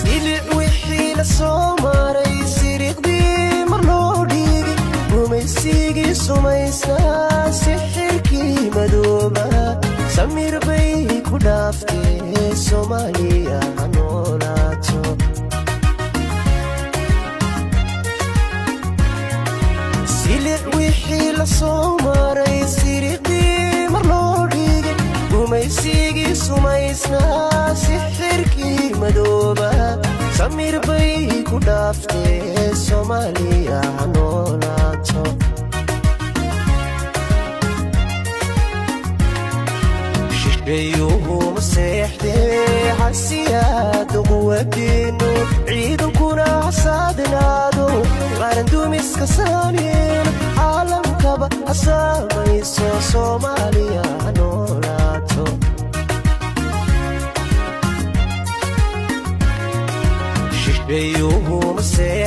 Silic wixii la soo maray, siriqdii mar loo dhiigay, gumaysigii sumaysnaa, sixirkii madooba, samir bay ku dhaaftee. Soomaaliya ha noolaato. Silic wixii la soo maray, siriqdii mar loo dhigay, gumaysigii sumaysnaa, sixirkii madooba, samir bay ku dhaaftee. Soomaaliya ha noolaato. Shisheeyuhuma seexdee, xasiyaada quwadeenu, ciidankuna hasaadnaado, qarandumiska saamiyeen, caalamkaba ha saamayso. Soomaaliya ha noolaato. Shisheeyuhuma seexdee.